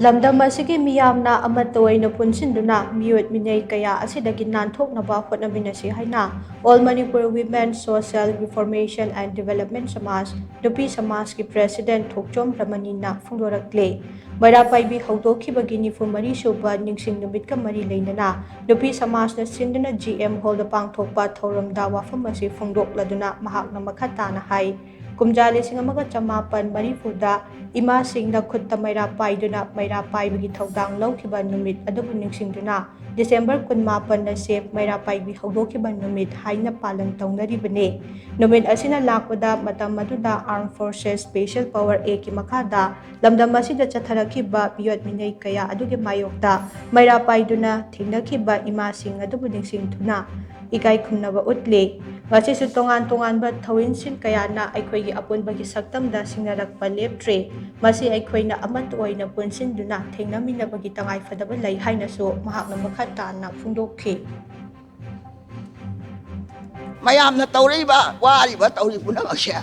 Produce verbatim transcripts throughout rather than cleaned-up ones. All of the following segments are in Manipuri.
ꯂꯝꯗꯝ ꯑꯁꯤꯒꯤ ꯃꯤꯌꯥꯝꯅ ꯑꯃꯠꯇ ꯑꯣꯏꯅ ꯄꯨꯟꯁꯤꯟꯗꯨꯅ ꯃꯤꯑꯣꯠ ꯃꯤꯅꯩ ꯀꯌꯥ ꯑꯁꯤꯗꯒꯤ ꯅꯥꯟꯊꯣꯛꯅꯕ ꯍꯣꯠꯅꯃꯤꯟꯅꯁꯤ ꯍꯥꯏꯅ All Manipur Women Social Reformation and Development Samaj, ꯅꯨꯄꯤ ꯁꯃꯥꯖꯀꯤ president ꯊꯣꯛꯆꯣꯝ ꯔꯃꯅꯤꯅ ꯐꯣꯡꯗꯣꯔꯛꯂꯦ꯫ ꯃꯩꯔꯥ ꯄꯥꯏꯕꯤ ꯍꯧꯗꯣꯛꯈꯤꯕꯒꯤ ꯅꯤꯐꯨ ꯃꯔꯤ ꯁꯨꯕ ꯅꯤꯡꯁꯤꯡ ꯅꯨꯃꯤꯠꯀ ꯃꯔꯤ ꯂꯩꯅꯅ ꯅꯨꯄꯤ ꯁꯃꯥꯖꯅ ꯁꯤꯟꯗꯨꯅ G M Hallꯗ ꯄꯥꯡꯊꯣꯛꯄ ꯊꯧꯔꯝꯗ ꯋꯥꯐꯝ ꯑꯁꯤ ꯐꯣꯡꯗꯣꯛꯂꯗꯨꯅ ꯃꯍꯥꯛꯅ ꯃꯈꯥ ꯇꯥꯅ ꯍꯥꯏ, ꯀꯨꯝꯖꯥ ꯂꯤꯁꯤꯡ ꯑꯃꯒ ꯆꯃꯥꯄꯟ ꯃꯔꯤꯐꯨꯗ ꯏꯃꯥꯁꯤꯡꯅ ꯈꯨꯠꯇ ꯃꯩꯔꯥ ꯄꯥꯏꯗꯨꯅ ꯃꯩꯔꯥ ꯄꯥꯏꯕꯒꯤ ꯊꯧꯗꯥꯡ ꯂꯧꯈꯤꯕ ꯅꯨꯃꯤꯠ ꯑꯗꯨꯕꯨ ꯅꯤꯡꯁꯤꯡꯗꯨꯅ December ꯀꯨꯟꯃꯥꯄꯟ ꯑꯁꯤ ꯃꯩꯔꯥ ꯄꯥꯏꯕꯤ ꯍꯧꯗꯣꯛꯈꯤꯕ ꯅꯨꯃꯤꯠ ꯍꯥꯏꯅ ꯄꯥꯂꯟ ꯇꯧꯅꯔꯤꯕꯅꯤ꯫ ꯅꯨꯃꯤꯠ ꯑꯁꯤꯅ ꯂꯥꯛꯄꯗ ꯃꯇꯝ ꯑꯗꯨꯗ Armed Forces Special Power Actꯀꯤ ꯃꯈꯥꯗ ꯂꯝꯗꯝ ꯑꯁꯤꯗ ꯆꯠꯊꯔꯛꯈꯤꯕ ꯃꯤꯑꯣꯠ ꯃꯤꯅꯩ ꯀꯌꯥ ꯑꯗꯨꯒꯤ ꯃꯥꯌꯣꯛꯇ ꯃꯩꯔꯥ ꯄꯥꯏꯗꯨꯅ ꯊꯦꯡꯅꯈꯤꯕ ꯏꯃꯥꯁꯤꯡ ꯑꯗꯨꯕꯨ ꯅꯤꯡꯁꯤꯡꯗꯨꯅ ꯏꯀꯥꯏ ꯈꯨꯝꯅꯕ ꯎꯠꯂꯤ꯫ ꯉꯁꯤꯁꯨ ꯇꯣꯉꯥꯟ ꯇꯣꯉꯥꯟꯕ ꯊꯧꯑꯣꯡꯁꯤꯡ ꯀꯌꯥꯅ ꯑꯩꯈꯣꯏꯒꯤ ꯑꯄꯨꯟꯕꯒꯤ ꯁꯛꯇꯝꯗ ꯁꯤꯡꯅꯔꯛꯄ ꯂꯦꯞꯇ꯭ꯔꯤ꯫ ꯃꯁꯤ ꯑꯩꯈꯣꯏꯅ ꯑꯃꯠꯇ ꯑꯣꯏꯅ ꯄꯨꯟꯁꯤꯟꯗꯨꯅ ꯊꯦꯡꯅꯃꯤꯟꯅꯕꯒꯤ ꯇꯉꯥꯏꯐꯗꯕ ꯂꯩ ꯍꯥꯏꯅꯁꯨ ꯃꯍꯥꯛꯅ ꯃꯈꯥ ꯇꯥꯅ ꯐꯣꯡꯗꯣꯛꯈꯤ꯫ ꯃꯌꯥꯝꯅ ꯇꯧꯔꯛꯏꯕ, ꯋꯥꯔꯤꯕ, ꯇꯧꯔꯤ ꯄꯨꯝꯅꯃꯛꯁꯦ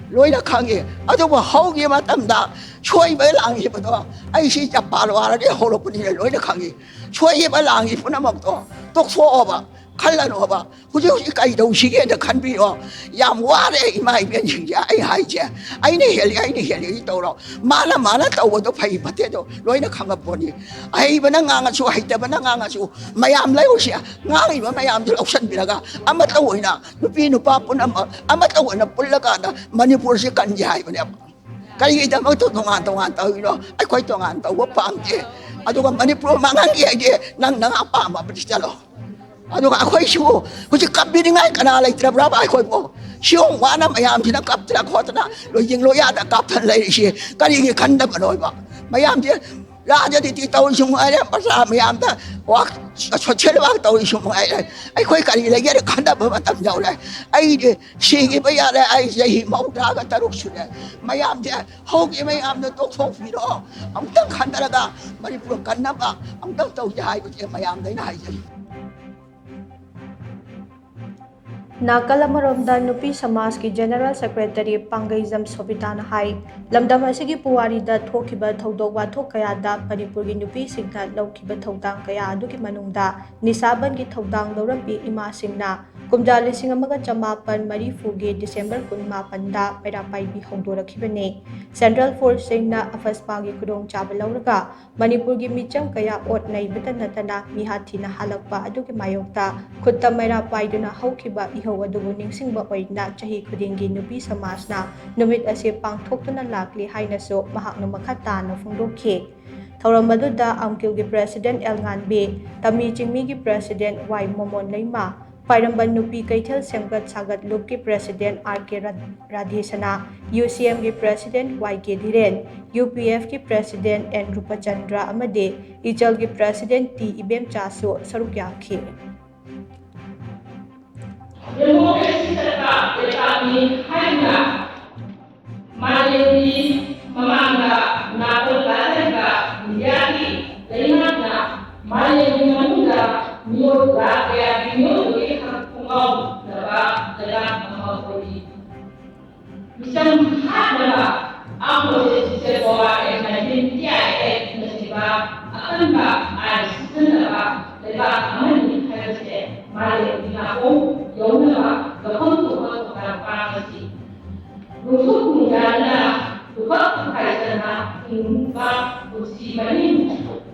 ꯂꯣꯏꯅ ꯈꯪꯉꯤ꯫ ꯑꯗꯨꯕꯨ ꯍꯧꯈꯤꯕ ꯃꯇꯝꯗ ꯁꯣꯏꯕ ꯂꯥꯡꯈꯤꯕꯗꯣ ꯑꯩ ꯁꯤ ꯆꯞꯄꯥꯜ ꯋꯥꯔꯗꯤ ꯍꯧꯔꯛꯄꯅꯤꯅ ꯂꯣꯏꯅ ꯈꯪꯉꯤ꯫ ꯁꯣꯏꯈꯤꯕ ꯂꯥꯡꯈꯤ ꯄꯨꯝꯅꯃꯛꯇꯣ ꯇꯣꯛꯊꯣꯛꯑꯣꯕ, ꯈꯜꯂꯅꯣꯕ꯫ ꯍꯧꯖꯤꯛ ꯍꯧꯖꯤꯛ ꯀꯩ ꯇꯧꯁꯤꯒꯦꯅ ꯈꯟꯕꯤꯔꯣ꯫ ꯌꯥꯝ ꯋꯥꯔꯦ ꯏꯃꯥ ꯏꯕꯦꯟꯁꯤꯡꯁꯦ꯫ ꯑꯩ ꯍꯥꯏꯁꯦ, ꯑꯩꯅ ꯍꯦꯜꯂꯤ, ꯑꯩꯅ ꯍꯦꯜꯂꯤ ꯇꯧꯔꯣ꯫ ꯃꯥꯅ ꯃꯥꯅ ꯇꯧꯕꯗꯣ ꯐꯩ ꯐꯠꯇꯦꯗꯣ ꯂꯣꯏꯅ ꯈꯪꯉꯛꯄꯣꯠꯅꯤ꯫ ꯑꯍꯩꯕꯅ ꯉꯥꯡꯉꯁꯨ, ꯍꯩꯇꯕꯅ ꯉꯥꯡꯉꯁꯨ, ꯃꯌꯥꯝ ꯂꯩꯔꯨꯁꯦ꯫ ꯉꯥꯡꯉꯤꯕ ꯃꯌꯥꯝꯗꯨ ꯂꯧꯁꯟꯕꯤꯔꯒ ꯑꯃꯠꯇ ꯑꯣꯏꯅ ꯅꯨꯄꯤ ꯅꯨꯄꯥ ꯄꯨꯝꯅꯃꯛ ꯑꯃꯠꯇ ꯑꯣꯏꯅ ꯄꯨꯜꯂꯀꯥꯟꯗ ꯃꯅꯤꯄꯨꯔꯁꯤ ꯀꯟꯒꯦ ꯍꯥꯏꯕꯅꯦꯕ꯫ ꯀꯔꯤꯒꯤꯗꯃꯛꯇ ꯇꯣꯉꯥꯟ ꯇꯣꯉꯥꯟ ꯇꯧꯔꯤꯅꯣ? ꯑꯩꯈꯣꯏ ꯇꯣꯉꯥꯟ ꯇꯧꯕ ꯄꯥꯝꯗꯦ꯫ ꯑꯗꯨꯒ ꯃꯅꯤꯄꯨꯔ ꯃꯥꯡꯍꯟꯒꯦ ꯍꯥꯏꯗꯤ ꯅꯪ ꯅꯪ ꯑꯄꯥꯝꯕ ꯑꯃꯗꯤ ꯆꯠꯂꯣ꯫ ꯑꯗꯨꯒ ꯑꯩꯈꯣꯏꯁꯤꯕꯨ ꯍꯧꯖꯤꯛ ꯀꯞꯄꯤꯅꯤꯡꯉꯥꯏ ꯀꯅꯥ ꯂꯩꯇ꯭ꯔꯕ꯭ꯔꯕ? ꯑꯩꯈꯣꯏꯕꯨ ꯁꯤꯌꯣꯡ ꯋꯥꯅ ꯃꯌꯥꯝꯁꯤꯅ ꯀꯞꯇꯅ ꯈꯣꯠꯇꯅ ꯂꯣꯏꯖꯤꯡ ꯂꯣꯏꯌꯥꯗ ꯀꯥꯞꯇꯅ ꯂꯩꯔꯤꯁꯤ ꯀꯔꯤꯒꯤ ꯈꯟꯗꯕꯅꯣꯕ? ꯃꯌꯥꯝꯁꯦ ꯔꯥꯖꯅꯤꯇꯤ ꯇꯧꯔꯤꯁꯨ ꯃꯉꯥꯏꯔꯦ, ꯃꯆꯥ ꯃꯌꯥꯝꯗ ꯋꯥꯛ, ꯁꯣꯁꯦꯜ ꯋꯥꯛ ꯇꯧꯔꯤꯁꯨ ꯃꯉꯥꯏꯔꯦ꯫ ꯑꯩꯈꯣꯏ ꯀꯔꯤ ꯂꯩꯒꯦꯅ ꯈꯟꯅꯕ ꯃꯇꯝ ꯌꯧꯔꯦ꯫ ꯑꯩꯗꯤ ꯁꯤꯈꯤꯕ ꯌꯥꯔꯦ, ꯑꯩ ꯆꯍꯤ ꯃꯧꯗ꯭ꯔꯥꯒ ꯇꯔꯨꯛ ꯁꯨꯔꯦ꯫ ꯃꯌꯥꯝꯁꯦ ꯍꯧꯈꯤꯕ ꯃꯌꯥꯝꯗꯣ ꯇꯣꯛꯊꯣꯛꯄꯤꯔꯣ, ꯑꯃꯨꯛꯇꯪ ꯈꯟꯊꯔꯒ ꯃꯅꯤꯄꯨꯔ ꯀꯟꯅꯕ ꯑꯃꯨꯛꯇꯪ ꯇꯧꯁꯦ ꯍꯥꯏꯕꯁꯦ ꯃꯌꯥꯝꯗ ꯑꯩꯅ ꯍꯥꯏꯖꯔꯤ꯫ ꯅꯥꯀꯜ ꯑꯃꯔꯣꯝꯗ, ꯅꯨꯄꯤ ꯁꯃꯥꯖꯀꯤ General Secretary ꯄꯥꯡꯒꯩꯖꯝ ꯁꯣꯕꯤꯇꯥꯅ ꯍꯥꯏ, ꯂꯝꯗꯝ ꯑꯁꯤꯒꯤ ꯄꯨꯋꯥꯔꯤꯗ ꯊꯣꯛꯈꯤꯕ ꯊꯧꯗꯣꯛ ꯋꯥꯊꯣꯛ ꯀꯌꯥꯗ ꯃꯅꯤꯄꯨꯔꯒꯤ ꯅꯨꯄꯤꯁꯤꯡꯅ ꯂꯧꯈꯤꯕ ꯊꯧꯗꯥꯡ ꯀꯌꯥ ꯑꯗꯨꯒꯤ ꯃꯅꯨꯡꯗ ꯅꯤꯁꯥꯕꯟꯒꯤ ꯊꯧꯗꯥꯡ ꯂꯧꯔꯝꯕꯤ ꯏꯃꯥꯁꯤꯡꯅ ꯀꯨꯝꯖꯥ ꯂꯤꯁꯤꯡ ꯑꯃꯒ ꯆꯃꯥꯄꯟ ꯃꯔꯤꯐꯨꯒꯤ December ꯀꯨꯟꯃꯥꯄꯟꯗ ꯃꯩꯔꯥ ꯄꯥꯏꯕꯤ ꯍꯧꯗꯣꯔꯛꯈꯤꯕꯅꯤ꯫ Central Forceꯁꯤꯡꯅ ꯑꯐꯁꯄꯥꯒꯤ ꯈꯨꯗꯣꯡꯆꯥꯕ ꯂꯧꯔꯒ ꯃꯅꯤꯄꯨꯔꯒꯤ ꯃꯤꯆꯝ ꯀꯌꯥ ꯑꯣꯠ ꯅꯩꯕꯇ ꯅꯠꯇꯅ ꯃꯤꯍꯥꯠ ꯊꯤꯅ ꯍꯥꯠꯂꯛꯄ ꯑꯗꯨꯒꯤ ꯃꯥꯌꯣꯛꯇ ꯈꯨꯠꯇ ꯃꯩꯔꯥ ꯄꯥꯏꯗꯨꯅ ꯍꯧꯈꯤꯕ ꯏꯍꯧ ꯑꯗꯨꯕꯨ ꯅꯤꯡꯁꯤꯡꯕ ꯑꯣꯏꯅ ꯆꯍꯤ ꯈꯨꯗꯤꯡꯒꯤ ꯅꯨꯄꯤ ꯁꯃꯥꯖꯅ ꯅꯨꯃꯤꯠ ꯑꯁꯤ ꯄꯥꯡꯊꯣꯛꯇꯨꯅ ꯂꯥꯛꯂꯤ ꯍꯥꯏꯅꯁꯨ ꯃꯍꯥꯛꯅ ꯃꯈꯥ ꯇꯥꯅ ꯐꯣꯡꯗꯣꯛꯈꯤ꯫ ꯊꯧꯔꯝ ꯑꯗꯨꯗ ꯑꯝꯀꯤꯜꯒꯤ President ꯑꯦꯜ ꯉꯥꯟꯕꯤ, ꯇꯃꯤ ꯆꯤꯡꯃꯤꯒꯤ President ꯋꯥꯏ ꯃꯣꯃꯣꯟ ꯂꯩꯃ, ꯈ꯭ꯋꯥꯏꯔꯝꯕꯟ ꯅꯨꯄꯤ ꯀꯩꯊꯦꯜ ꯁꯦꯝꯒꯠ ꯁꯥꯒꯠ ꯂꯨꯞꯀꯤ President ꯑꯥꯔ ꯀꯦ ꯔꯥꯙꯦꯁꯅꯥ, ꯌꯨ ꯁꯤ ꯑꯦꯝꯒꯤ President Y K Dhiren, U P ꯑꯦꯐꯀꯤ President ꯑꯦꯟ ꯔꯨꯄꯆꯟꯗ꯭ꯔ ꯑꯃꯗꯤ ꯏꯆꯜꯒꯤ President ꯇꯤ ꯏꯕꯦꯝꯆꯥꯁꯨ ꯁꯔꯨꯛ ꯌꯥꯈꯤ꯫ Democracy ꯆꯠꯄ ꯂꯩꯕꯥꯛꯅꯤ ꯍꯥꯏꯗꯨꯅ ꯃꯥꯂꯦꯝꯒꯤ ꯃꯃꯥꯡꯗ ꯅꯥꯀꯣꯟ ꯇꯥꯅꯔꯤꯕ ꯏꯟꯗꯤꯌꯥꯒꯤ ꯂꯩꯉꯥꯛꯅ ꯃꯥꯂꯦꯝꯒꯤ ꯃꯅꯨꯡꯗ ꯃꯤꯑꯣꯏ ꯄꯨꯔꯥ ꯀꯌꯥꯒꯤ ꯃꯤꯑꯣꯏꯕꯒꯤ ꯍꯛ ꯈꯣꯡꯒꯥꯎꯅꯕ ꯂꯩꯕꯥꯛ ꯑꯃ ꯑꯣꯏꯔꯤ꯫ ꯃꯤꯆꯝ ꯍꯥꯠꯅꯕ ꯑꯥꯔꯝ ꯐꯣꯔꯁꯦꯁ ꯁꯤꯖꯦꯜ ꯄꯋꯥꯔ ꯑꯦꯛ ꯅꯥꯏꯟꯇꯤꯟ ꯐꯤꯐꯇꯤ ꯑꯥꯏꯠ ꯑꯦꯛꯅꯆꯤꯡꯕ ꯑꯀꯟꯕ ꯑꯥꯏꯟ ꯁꯤꯖꯤꯟꯅꯕ ꯂꯩꯕꯥꯛ ꯑꯃꯅꯤ ꯍꯥꯏꯕꯁꯦ ꯃꯥꯂꯦꯝꯒꯤ ꯅꯥꯀꯣꯡ ꯌꯧꯅꯕ ꯂꯧꯐꯝ ꯊꯣꯛꯄ ꯊꯧꯗꯥꯡ ꯄꯥꯡꯂꯁꯤ꯫ ꯅꯣꯡꯆꯨꯞ ꯅꯨꯡꯖꯥꯅ ꯂꯨꯈꯛ ꯈꯥꯏꯖꯅ ꯍꯤꯡꯕ ꯄꯨꯟꯁꯤ ꯃꯍꯤꯡ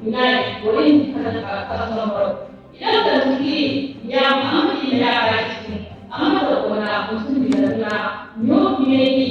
ꯃꯤꯅꯥꯏ ꯕꯣꯔꯤꯡ ꯈꯜꯂꯛꯄ ꯈꯛ ꯉꯝꯃꯔꯣꯏ꯫ ꯏꯔꯝꯗꯝꯁꯤꯒꯤ ꯃꯤꯌꯥꯝ ꯑꯃꯗꯤ ꯃꯩꯔꯥ ꯄꯥꯏꯕꯤꯁꯤꯡ ꯑꯃꯠꯇ ꯑꯣꯏꯅ ꯄꯨꯟꯁꯤꯟꯕꯤꯔꯗꯨꯅ ꯃꯤꯑꯣꯠ ꯃꯤꯅꯩꯒꯤ